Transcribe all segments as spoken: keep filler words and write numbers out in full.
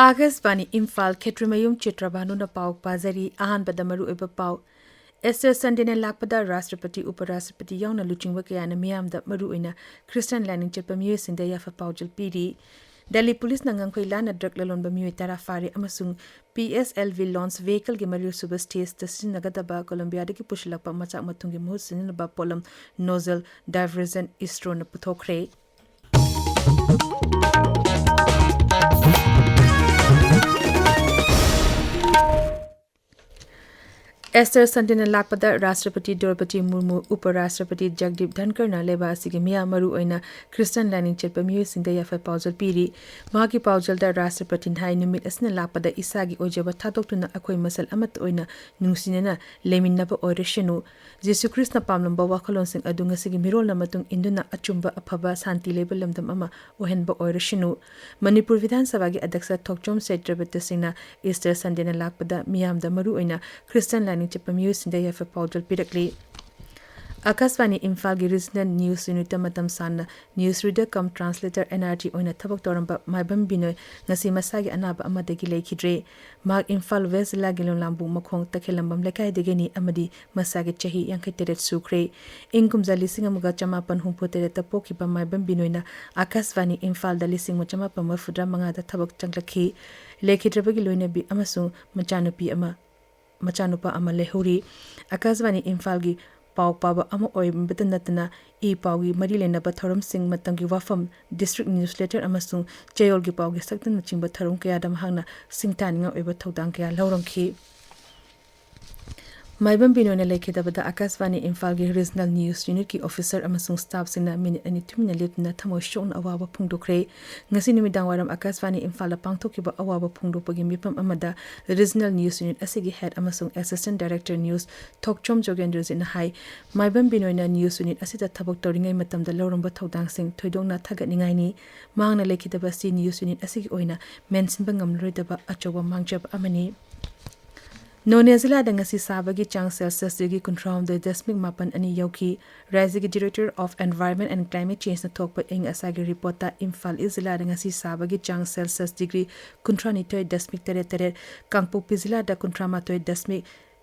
ꯑꯥꯀꯥꯁꯕꯥꯅꯤ ꯏꯝꯐꯥꯜ, ꯈꯦꯇ꯭ꯔꯤꯃꯌꯨꯝ ꯆꯤꯇ꯭ꯔꯚꯥꯅꯨꯅ ꯄꯥꯎ ꯄꯥꯖꯔꯤ꯫ ꯑꯍꯥꯟꯕꯗ ꯃꯔꯨꯑꯣꯏꯕ ꯄꯥꯎ꯫ ꯑꯦꯁꯇꯔ ꯁꯟꯗꯦꯅ ꯂꯥꯛꯄꯗ ꯔꯥꯁꯇ꯭ꯔꯄꯇꯤ, ꯎꯄꯔꯥꯁꯇ꯭ꯔꯄꯇꯤ ꯌꯥꯎꯅ ꯂꯨꯆꯤꯡꯕ ꯀꯌꯥꯅ ꯃꯤꯌꯥꯝꯗ, ꯃꯔꯨꯑꯣꯏꯅ ꯈ꯭ꯔꯤꯁꯇꯥꯟ ꯂꯥꯏꯅꯤꯡ ꯆꯠꯄ ꯃꯤꯑꯣꯏꯁꯤꯡꯗ ꯌꯥꯏꯐ ꯄꯥꯎꯖꯦꯜ ꯄꯤꯔꯤ꯫ ꯗꯦꯜꯂꯤ ꯄꯨꯂꯤꯁꯅ ꯉꯝꯈꯩ ꯂꯥꯟꯅ ꯗ꯭ꯔꯒ ꯂꯂꯣꯟꯕ ꯃꯤꯑꯣꯏ ꯇꯔꯥ ꯐꯥꯔꯦ ꯑꯃꯁꯨꯡ P S L V launch ꯚꯦꯍꯤꯀꯜꯒꯤ ꯃꯔꯤꯁꯨꯕ ꯁ꯭ꯇꯦꯖꯇ ꯁꯤꯖꯤꯟꯅꯒꯗꯕ ꯀꯣꯂꯝꯕꯤꯌꯥꯗꯒꯤ ꯄꯨꯁꯤꯜꯂꯛꯄ ꯃꯆꯥꯛ ꯃꯊꯨꯝꯒꯤ ꯃꯍꯨꯠ ꯁꯤꯖꯤꯟꯅꯕ ꯄꯣꯠꯂꯝ ꯅꯣꯖꯜ ꯗꯥꯏꯚꯔꯖꯟ ꯏꯁꯔꯣꯅ ꯄꯨꯊꯣꯛꯈ꯭ꯔꯦ꯫ ꯑꯦꯁꯇꯔ ꯁꯟꯗꯦꯅ ꯂꯥꯛꯄꯗ ꯔꯥꯁꯇ꯭ꯔꯄꯇꯤ ꯗ꯭ꯔꯧꯄꯗꯤ ꯃꯨꯔꯃꯨ, ꯎꯄ ꯔꯥꯁꯇ꯭ꯔꯄꯇꯤ ꯖꯒꯗꯤꯞ ꯙꯟꯀꯔꯅ ꯂꯩꯕꯥꯛ ꯑꯁꯤꯒꯤ ꯃꯤꯌꯥꯝ, ꯃꯔꯨꯑꯣꯏꯅ ꯈ꯭ꯔꯤꯁꯇꯥꯟ ꯂꯥꯏꯅꯤꯡ ꯆꯠꯄ ꯃꯤꯑꯣꯏꯁꯤꯡꯗ ꯌꯥꯏꯐ ꯄꯥꯎꯖꯦꯜ ꯄꯤꯔꯤ꯫ ꯃꯍꯥꯛꯀꯤ ꯄꯥꯎꯖꯦꯜꯗ ꯔꯥꯁꯇ꯭ꯔꯄꯇꯤꯅ ꯍꯥꯏ, ꯅꯨꯃꯤꯠ ꯑꯁꯤꯅ ꯂꯥꯛꯄꯗ ꯏꯁꯥꯒꯤ ꯑꯣꯏꯖꯕ ꯊꯥꯗꯣꯛꯇꯨꯅ ꯑꯩꯈꯣꯏ ꯃꯁꯦꯜ ꯑꯃꯠꯇ ꯑꯣꯏꯅ ꯅꯨꯡꯁꯤꯅꯅ ꯂꯩꯃꯤꯟꯅꯕ ꯑꯣꯏꯔꯁꯅꯨ꯫ ꯖꯤꯁꯨ ꯈ꯭ꯔꯤꯁꯅ ꯄꯥꯝꯂꯝꯕ ꯋꯥꯈꯜꯂꯣꯟꯁꯤꯡ ꯑꯗꯨ ꯉꯁꯤꯒꯤ ꯃꯤꯔꯣꯜꯅ ꯃꯇꯨꯡ ꯏꯟꯗꯨꯅ ꯑꯆꯨꯝꯕ, ꯑꯐꯕ, ꯁꯥꯟꯇꯤ ꯂꯩꯕ ꯂꯝꯗꯝ ꯑꯃ ꯑꯣꯏꯍꯟꯕ ꯑꯣꯏꯔꯁꯅꯨ꯫ ꯃꯅꯤꯄꯨꯔ ꯕꯤꯙꯥꯟ ꯁꯚꯥꯒꯤ ꯑꯗ꯭ꯌꯛꯁ ꯊꯣꯛꯆꯣꯝ ꯁꯩꯇ꯭ꯔꯕꯇ ꯁꯤꯡꯅ ꯏꯁꯇꯔ ꯁꯟꯗꯦꯅ ꯂꯥꯛꯄꯗ ꯃꯤꯌꯥꯝꯗ, ꯃꯔꯨꯑꯣꯏꯅ ꯈ꯭ꯔꯤꯁꯇꯥꯟ ꯂꯥꯏꯅꯤꯡ ꯆꯠꯄ ꯃꯤꯑꯣꯏꯁꯤꯡꯗ ꯌꯥꯏꯐ ꯄꯥꯎꯖꯦꯜ ꯄꯤꯔꯛꯂꯤ꯫ ꯑꯥꯀꯥꯁꯕꯥꯅꯤ ꯏꯝꯐꯥꯜꯒꯤ ꯔꯤꯖꯅꯦꯜ ꯅ꯭ꯌꯨꯁ ꯌꯨꯅꯤꯠꯇ ꯃꯇꯝ ꯁꯥꯡꯅ news reader cum translator, N R T, ꯑꯣꯏꯅ ꯊꯕꯛ ꯇꯧꯔꯝꯕ ꯃꯥꯏꯕꯝ ꯕꯤꯅꯣꯏ ꯉꯁꯤ ꯃꯁꯥꯒꯤ ꯑꯅꯥꯕ ꯑꯃꯗꯒꯤ ꯂꯩꯈꯤꯗ꯭ꯔꯦ꯫ ꯃꯍꯥꯛ ꯏꯝꯐꯥꯜ ꯋꯦꯁ ꯖꯤꯂꯥꯒꯤ ꯂꯣꯂꯥꯝꯕꯨꯡ ꯃꯈꯣꯡ ꯇꯈꯦꯜꯂꯝꯕꯝ ꯂꯩꯀꯥꯏꯗꯒꯤꯅꯤ ꯑꯃꯗꯤ ꯃꯁꯥꯒꯤ ꯆꯍꯤ ꯌꯥꯡꯈꯩ ꯇꯔꯦꯠ ꯁꯨꯈ꯭ꯔꯦ꯫ ꯏꯪ ꯀꯨꯝꯖꯥ ꯂꯤꯁꯤꯡ ꯑꯃꯒ ꯆꯃꯥꯄꯟ ꯍꯨꯝꯐꯨ ꯇꯔꯦꯠꯇ ꯄꯣꯛꯈꯤꯕ ꯃꯥꯏꯕꯝ ꯕꯤꯅꯣꯏꯅ ꯑꯥꯀꯥꯁꯕꯥꯅꯤ ꯏꯝꯐꯥꯜꯗ ꯂꯤꯁꯤꯡ ꯑꯃ ꯆꯃꯥꯄꯟ ꯃꯔꯤꯐꯨꯇꯔꯥ ꯃꯉꯥꯗ ꯊꯕꯛ ꯆꯪꯂꯛꯈꯤ꯫ ꯂꯩꯈꯤꯗ꯭ꯔꯕꯒꯤ ꯂꯣꯏꯅꯕꯤ ꯑꯃꯁꯨꯡ ꯃꯆꯥꯅꯨꯄꯤ ꯑꯃ, ꯃꯆꯥꯅꯨꯄꯥ ꯑꯃ ꯂꯩꯍꯧꯔꯤ꯫ ꯑꯥꯀꯥꯁꯕꯥꯅꯤ ꯏꯝꯐꯥꯜꯒꯤ ꯄꯥꯎ ꯄꯥꯕ ꯑꯃ ꯑꯣꯏꯕꯇ ꯅꯠꯇꯅ ꯏ ꯄꯥꯎꯒꯤ ꯃꯔꯤ ꯂꯩꯅꯕ ꯊꯧꯔꯝꯁꯤꯡ, ꯃꯇꯝꯒꯤ ꯋꯥꯐꯝ, ꯗꯤꯁꯇ꯭ꯔꯤꯛ ꯅ꯭ꯌꯨꯁꯂꯦꯇꯔ ꯑꯃꯁꯨꯡ ꯆꯌꯣꯜꯒꯤ ꯄꯥꯎꯒꯤ ꯁꯛꯇꯝꯅꯆꯤꯡꯕ ꯊꯧꯔꯝ ꯀꯌꯥꯗ ꯃꯍꯥꯛꯅ ꯁꯤꯡꯊꯥꯅꯤꯡꯉꯥꯏ ꯑꯣꯏꯕ ꯊꯧꯗꯥꯡ ꯀꯌꯥ ꯂꯧꯔꯝꯈꯤ꯫ ꯃꯥꯏꯕꯝ ꯕꯤꯅꯣꯏꯅ ꯂꯩꯈꯤꯗꯕꯗ ꯑꯥꯀꯥꯁꯕꯥꯅꯤ ꯏꯝꯐꯥꯜꯒꯤ ꯔꯤꯖꯅꯦꯜ ꯅ꯭ꯌꯨꯁ ꯌꯨꯅꯤꯠꯀꯤ ꯑꯣꯐꯤꯁꯔ ꯑꯃꯁꯨꯡ ꯁ꯭ꯇꯥꯐꯁꯤꯡꯅ ꯃꯤꯅꯤꯠ ꯑꯅꯤ ꯇꯨꯃꯤꯟꯅ ꯂꯦꯞꯇꯨꯅ ꯊꯃꯣꯏ ꯁꯣꯛꯅ ꯑꯋꯥꯕ ꯐꯣꯡꯗꯣꯛꯈ꯭ꯔꯦ꯫ ꯉꯁꯤ ꯅꯨꯃꯤꯗꯥꯡ ꯋꯥꯏꯔꯝ ꯑꯥꯀꯥꯁꯕꯥꯅꯤ ꯏꯝꯐꯥꯜꯗ ꯄꯥꯡꯊꯣꯛꯈꯤꯕ ꯑꯋꯥꯕ ꯐꯣꯡꯗꯣꯛꯄꯒꯤ ꯃꯤꯐꯝ ꯑꯃꯗ ꯔꯤꯖꯅꯦꯜ ꯅ꯭ꯌꯨꯁ ꯌꯨꯅꯤꯠ ꯑꯁꯤꯒꯤ ꯍꯦꯗ ꯑꯃꯁꯨꯡ ꯑꯦꯁꯤꯁꯇꯦꯟꯠ ꯗꯥꯏꯔꯦꯛꯇꯔ ꯅ꯭ꯌꯨꯁ ꯊꯣꯛꯆꯣꯝ ꯖꯣꯒꯦꯟꯗ꯭ꯔꯖꯤꯠꯅ ꯍꯥꯏ, ꯃꯥꯏꯕꯝ ꯕꯤꯅꯣꯏꯅ ꯅ꯭ꯌꯨꯁ ꯌꯨꯅꯤꯠ ꯑꯁꯤꯗ ꯊꯕꯛ ꯇꯧꯔꯤꯉꯩ ꯃꯇꯝꯗ ꯂꯧꯔꯝꯕ ꯊꯧꯗꯥꯡꯁꯤꯡ ꯊꯣꯏꯗꯣꯛꯅ ꯊꯥꯒꯠꯅꯤꯡꯉꯥꯏꯅꯤ꯫ ꯃꯍꯥꯛꯅ ꯂꯩꯈꯤꯗꯕ ꯑꯁꯤ ꯅ꯭ꯌꯨꯁ ꯌꯨꯅꯤꯠ ꯑꯁꯤꯒꯤ ꯑꯣꯏꯅ ꯃꯦꯟꯁꯤꯟꯕ ꯉꯝꯂꯔꯣꯏꯗꯕ ꯑꯆꯧꯕ ꯃꯥꯡꯖꯕ ꯑꯃꯅꯤ꯫ ꯅꯣꯅꯦ ꯖꯤꯂꯥꯗ ꯉꯁꯤ ꯁꯥꯕꯒꯤ ꯆꯥꯡ ꯁꯦꯜꯁꯤꯌꯁ ꯗꯤꯒ꯭ꯔꯤ ꯀꯨꯟꯊ꯭ꯔꯥ ꯍꯨꯝꯗꯣꯏ ꯗꯁꯃꯤꯛ ꯃꯥꯄꯟ ꯑꯅꯤ ꯌꯧꯈꯤ꯫ ꯔꯥꯖ꯭ꯌꯒꯤ Director of Environment and Climate Changeꯅ ꯊꯣꯛꯄ ꯑꯏꯪ ꯑꯁꯥꯒꯤ ꯔꯤꯄꯣꯔꯠꯇ ꯏꯝꯐꯥꯜ ꯏꯁ ꯖꯤꯂꯥꯗ ꯉꯁꯤ ꯁꯥꯕꯒꯤ ꯆꯥꯡ ꯁꯦꯜꯁꯤꯌꯁ ꯗꯤꯒ꯭ꯔꯤ ꯀꯨꯟꯊ꯭ꯔꯥ ꯅꯤꯊꯣꯏ ꯗꯁꯃꯤꯛ ꯇꯔꯦꯠ ꯇꯔꯦꯠ, ꯀꯥꯡꯄꯣꯛꯄꯤ ꯖꯤꯂꯥꯗ ꯀꯨꯟꯊ꯭ꯔꯥ ꯃꯥꯊꯣꯏ ꯗꯁꯃꯤꯛ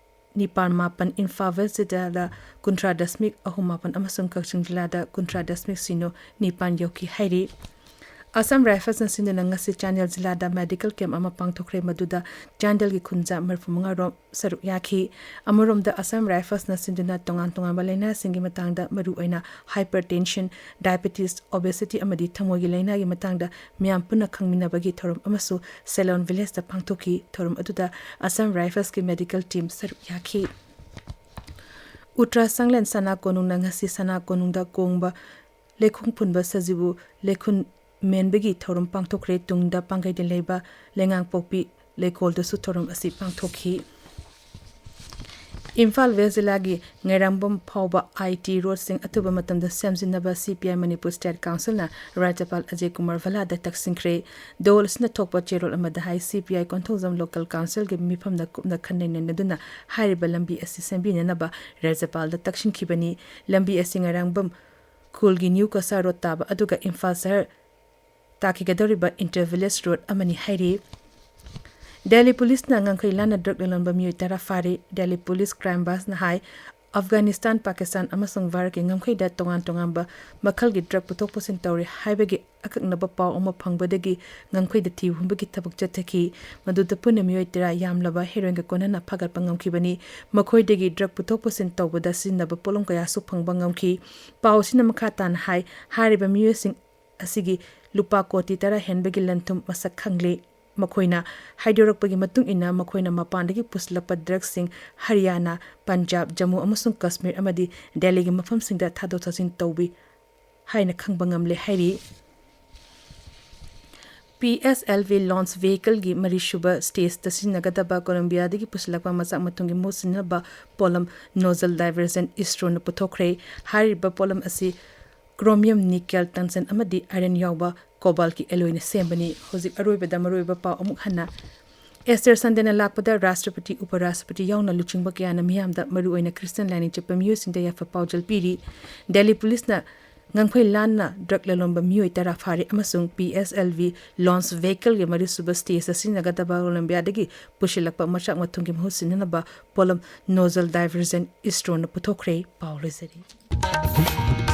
ꯅꯤꯄꯥꯟ ꯃꯥꯄꯟ, ꯏꯝꯐꯥꯜ ꯋꯦꯁ ꯖꯤꯂꯥꯗ ꯀꯨꯟꯊ꯭ꯔꯥ ꯗꯁꯃꯤꯛ ꯑꯍꯨꯝ ꯃꯥꯄꯟ ꯑꯃꯁꯨꯡ ꯀꯛꯆꯤꯡ ꯖꯤꯂꯥꯗ ꯀꯨꯟꯊ꯭ꯔꯥ ꯗꯁꯃꯤꯛ ꯁꯤꯅꯣ ꯅꯤꯄꯥꯟ ꯌꯧꯈꯤ ꯍꯥꯏꯔꯤ꯫ ꯑꯁꯥꯝ ꯔꯥꯏꯐꯜꯁꯅ ꯁꯤꯟꯗꯨꯅ ꯉꯁꯤ ꯆꯥꯟꯗꯦꯜ ꯖꯤꯂꯥꯗ ꯃꯦꯗꯤꯀꯦꯜ ꯀꯦꯝꯞ ꯑꯃ ꯄꯥꯡꯊꯣꯛꯈ꯭ꯔꯦ, ꯃꯗꯨꯗ ꯆꯥꯟꯗꯦꯜꯒꯤ ꯈꯨꯟꯖꯥ ꯃꯔꯤꯐꯨ ꯃꯉꯥ ꯔꯣꯝ ꯁꯔꯨꯛ ꯌꯥꯈꯤ꯫ ꯑꯃꯔꯣꯝꯗ, ꯑꯁꯥꯝ ꯔꯥꯏꯐꯜꯁꯅ ꯁꯤꯟꯗꯨꯅ ꯇꯣꯉꯥꯟ ꯇꯣꯉꯥꯟꯕ ꯂꯥꯏꯅꯥꯁꯤꯡꯒꯤ ꯃꯇꯥꯡꯗ, ꯃꯔꯨꯑꯣꯏꯅ hypertension, diabetes, obesity ꯑꯃꯗꯤ ꯊꯃꯣꯏꯒꯤ ꯂꯥꯏꯅꯥꯒꯤ ꯃꯇꯥꯡꯗ ꯃꯤꯌꯥꯝ ꯄꯨꯟꯅ ꯈꯪꯃꯤꯟꯅꯕꯒꯤ ꯊꯧꯔꯝ ꯑꯃꯁꯨ ꯁꯦꯂꯣꯟ ꯚꯤꯂꯦꯖꯇ ꯄꯥꯡꯊꯣꯛꯈꯤ꯫ ꯊꯧꯔꯝ ꯑꯗꯨꯗ ꯑꯁꯥꯝ ꯔꯥꯏꯐꯜꯁꯀꯤ ꯃꯦꯗꯤꯀꯦꯜ ꯇꯤꯝ ꯁꯔꯨꯛ ꯌꯥꯈꯤ꯫ ꯎꯇ꯭ꯔꯥ ꯆꯥꯡꯂꯦꯟ ꯁꯅꯥ ꯀꯣꯅꯨꯡꯅ ꯉꯁꯤ ꯁꯅꯥ ꯀꯣꯅꯨꯡꯗ ꯀꯣꯡꯕ ꯂꯩꯈꯣꯡ ꯐꯨꯟꯕ ꯁꯖꯤꯕꯨ ꯂꯩꯈꯨꯟ ꯃꯦꯟꯕꯒꯤ ꯊꯧꯔꯝ ꯄꯥꯡꯊꯣꯛꯈ꯭ꯔꯦ꯫ ꯇꯨꯡꯗ ꯄꯥꯡꯒꯩꯗ ꯂꯩꯕ ꯂꯩꯉꯥꯡꯄꯣꯛꯄꯤ ꯂꯩꯀꯣꯜꯗꯁꯨ ꯊꯧꯔꯝ ꯑꯁꯤ ꯄꯥꯡꯊꯣꯛꯈꯤ꯫ ꯏꯝꯐꯥꯜ ꯋꯦꯁ ꯖꯤꯂꯥꯒꯤ ꯉꯥꯏꯔꯥꯡꯕꯝ ꯐꯥꯎꯕ ꯑꯥꯏ ꯇꯤ ꯔꯣꯗꯁꯤꯡ ꯑꯊꯨꯕ ꯃꯇꯝꯗ ꯁꯦꯝꯖꯤꯟꯅꯕ ꯁꯤ ꯄꯤ ꯑꯥꯏ ꯃꯅꯤꯄꯨꯔ ꯁ꯭ꯇꯦꯠ ꯀꯥꯎꯟꯁꯤꯜꯅ ꯔꯥꯖ꯭ꯌꯄꯥꯜ ꯑꯖꯌ ꯀꯨꯃꯥꯔ ꯚꯜꯂꯥꯗ ꯇꯛꯁꯤꯟꯈ꯭ꯔꯦ꯫ ꯗꯣꯜ ꯑꯁꯤꯅ ꯊꯣꯛꯄ ꯆꯦꯔꯣꯜ ꯑꯃꯗ ꯍꯥꯏ, ꯁꯤ ꯄꯤ ꯑꯥꯏ ꯀꯣꯟꯊꯧꯖꯝ ꯂꯣꯀꯦꯜ ꯀꯥꯎꯟꯁꯤꯜꯒꯤ ꯃꯤꯐꯝꯗ ꯀꯨꯞꯅ ꯈꯟꯅ ꯅꯩꯅꯗꯨꯅ ꯍꯥꯏꯔꯤꯕ ꯂꯝꯕꯤ ꯑꯁꯤ ꯁꯦꯝꯕꯤꯅꯅꯕ ꯔꯥꯖ꯭ꯌꯄꯥꯜꯗ ꯇꯛꯁꯤꯟꯈꯤꯕꯅꯤ꯫ ꯂꯝꯕꯤ ꯑꯁꯤ ꯉꯥꯏꯔꯥꯡꯕꯝ ꯈꯨꯜꯒꯤ ꯅ꯭ꯌꯨ ꯀꯁꯥ ꯔꯣꯗ ꯇꯥꯕ ꯑꯗꯨꯒ ꯏꯝꯐꯥꯜ ꯁꯍꯔ ꯇꯥꯈꯤꯒꯗꯧꯔꯤꯕ ꯏꯟꯇꯔ ꯚꯤꯂꯦꯖ ꯔꯣꯗ ꯑꯃꯅꯤ ꯍꯥꯏꯔꯤ꯫ ꯗꯦꯜꯂꯤ ꯄꯨꯂꯤꯁꯅ ꯉꯝꯈꯩ ꯂꯥꯟꯅ ꯗ꯭ꯔꯒ ꯂꯂꯣꯟꯕ ꯃꯤꯑꯣꯏ ꯇꯔꯥ ꯐꯥꯔꯤ꯫ ꯗꯦꯜꯂꯤ ꯄꯨꯂꯤꯁ ꯀ꯭ꯔꯥꯏꯝ ꯕ꯭ꯔꯥꯟꯆꯅ ꯍꯥꯏ, ꯑꯐꯒꯥꯅꯤꯁꯇꯥꯟ, ꯄꯥꯀꯤꯁꯇꯥꯟ ꯑꯃꯁꯨꯡ ꯚꯥꯔꯠꯀꯤ ꯉꯝꯈꯩꯗ ꯇꯣꯉꯥꯟ ꯇꯣꯉꯥꯟꯕ ꯃꯈꯜꯒꯤ ꯗ꯭ꯔꯒ ꯄꯨꯊꯣꯛ ꯄꯨꯁꯤꯟ ꯇꯧꯔꯤ ꯍꯥꯏꯕꯒꯤ ꯑꯀꯛꯅꯕ ꯄꯥꯎ ꯑꯃ ꯐꯪꯕꯗꯒꯤ ꯉꯝꯈꯩꯗ ꯊꯤꯕ ꯍꯨꯝꯕꯒꯤ ꯊꯕꯛ ꯆꯠꯊꯈꯤ꯫ ꯃꯗꯨꯗ ꯄꯨꯟꯅ ꯃꯤꯑꯣꯏ ꯇꯔꯥ ꯌꯥꯝꯂꯕ ꯍꯦꯔꯣꯏꯟꯒ ꯀꯣꯟꯅꯅ ꯐꯥꯒꯠꯄ ꯉꯝꯈꯤꯕꯅꯤ꯫ ꯃꯈꯣꯏꯗꯒꯤ ꯗ꯭ꯔꯒ ꯄꯨꯊꯣꯛ ꯄꯨꯁꯤꯟ ꯇꯧꯕꯗ ꯁꯤꯖꯤꯟꯅꯕ ꯄꯣꯠꯂꯝ ꯀꯌꯥꯁꯨ ꯐꯪꯕ ꯉꯝꯈꯤ꯫ ꯄꯥꯎ ꯑꯁꯤꯅ ꯃꯈꯥ ꯇꯥꯅ ꯍꯥꯏ, ꯍꯥꯏꯔꯤꯕ ꯃꯤꯑꯣꯏꯁꯤꯡ ꯑꯁꯤꯒꯤ ꯂꯨꯄꯥ ꯀꯣꯇꯤ ꯇꯔꯥ ꯍꯦꯟꯕꯒꯤ ꯂꯟ-ꯊꯨꯝ ꯃꯁꯛ ꯈꯪꯂꯦ꯫ ꯃꯈꯣꯏꯅ ꯍꯥꯏꯗꯣꯔꯛꯄꯒꯤ ꯃꯇꯨꯡ ꯏꯟꯅ, ꯃꯈꯣꯏꯅ ꯃꯄꯥꯟꯗꯒꯤ ꯄꯨꯁꯤꯜꯂꯛꯄ ꯗ꯭ꯔꯒꯁꯤꯡ ꯍꯔꯤꯌꯥꯅꯥ, ꯄꯟꯖꯥꯕ, ꯖꯝꯃꯨ ꯑꯃꯁꯨꯡ ꯀꯥꯁꯃꯤꯔ ꯑꯃꯗꯤ ꯗꯦꯜꯂꯤꯒꯤ ꯃꯐꯝꯁꯤꯡꯗ ꯊꯥꯗꯣꯛ ꯊꯥꯖꯤꯟ ꯇꯧꯏ ꯍꯥꯏꯅ ꯈꯪꯕ ꯉꯝꯂꯦ ꯍꯥꯏꯔꯤ꯫ P S L V launch ꯚꯤꯍꯤꯀꯜꯒꯤ ꯃꯔꯤꯁꯨꯕ ꯁ꯭ꯇꯦꯖꯇ ꯁꯤꯖꯤꯟꯅꯒꯗꯕ ꯀꯣꯂꯝꯕꯤꯌꯥꯗꯒꯤ ꯄꯨꯁꯤꯜꯂꯛꯄ ꯃꯆꯥꯛ ꯃꯊꯨꯝꯒꯤ ꯃꯍꯨꯠ ꯁꯤꯟꯅꯕ ꯄꯣꯠꯂꯝ ꯅꯣꯖꯜ ꯗꯥꯏꯚꯔꯖꯦꯟ ꯏꯁꯔꯣꯅ ꯄꯨꯊꯣꯛꯈ꯭ꯔꯦ꯫ ꯍꯥꯏꯔꯤꯕ ꯄꯣꯠꯂꯝ ꯑꯁꯤ ꯀ꯭ꯔꯣꯃꯤꯌꯝ, ꯅꯤꯀꯦꯜ, ꯇꯟꯁꯟ ꯑꯃꯗꯤ ꯑꯥꯏꯔꯟ ꯌꯥꯎꯕ ꯀꯣꯕꯥꯜꯀꯤ ꯑꯦꯂꯣꯏꯅ ꯁꯦꯝꯕꯅꯤ꯫ ꯍꯧꯖꯤꯛ ꯑꯔꯣꯏꯕꯗ ꯃꯔꯨꯑꯣꯏꯕ ꯄꯥꯎ ꯑꯃꯨꯛ ꯍꯟꯅ꯫ Easter Sundayꯅ ꯂꯥꯛꯄꯗ ꯔꯥꯁꯇ꯭ꯔꯄꯇꯤ, ꯎꯄ ꯔꯥꯁꯇ꯭ꯔꯄꯇꯤ ꯌꯥꯎꯅ ꯂꯨꯆꯤꯡꯕ ꯀꯌꯥꯅ ꯃꯤꯌꯥꯝꯗ, ꯃꯔꯨꯑꯣꯏꯅ ꯈ꯭ꯔꯤꯁꯇꯤꯌꯥꯟ ꯂꯥꯏꯅꯤꯡ ꯆꯠꯄ ꯃꯤꯑꯣꯏꯁꯤꯡꯗ ꯌꯥꯏꯐ ꯄꯥꯎꯖꯦꯜ ꯄꯤꯔꯤ꯫ ꯗꯦꯜꯂꯤ ꯄꯨꯂꯤꯁꯅ ꯉꯝꯈꯩ ꯂꯥꯟꯅ ꯗ꯭ꯔꯒ ꯂꯂꯣꯟꯕ ꯃꯤꯑꯣꯏ ꯇꯔꯥ ꯐꯥꯔꯦ ꯑꯃꯁꯨꯡ P S L V launch vehicleꯒꯤ ꯃꯔꯤꯁꯨꯕ stage ꯑꯁꯤꯅ ꯒꯗꯕ ꯀꯣꯂꯝꯕꯤꯌꯥꯗꯒꯤ ꯄꯨꯁꯤꯜꯂꯛꯄ ꯃꯆꯥꯛ ꯃꯊꯨꯝꯒꯤ ꯃꯍꯨꯠ ꯁꯤꯟꯅꯅꯕ ꯄꯣꯠꯂꯝ nozzle diversion ISROꯅ ꯄꯨꯊꯣꯛꯈ꯭ꯔꯦ꯫ ꯄꯥꯎ ꯂꯣꯏꯖꯔꯦ꯫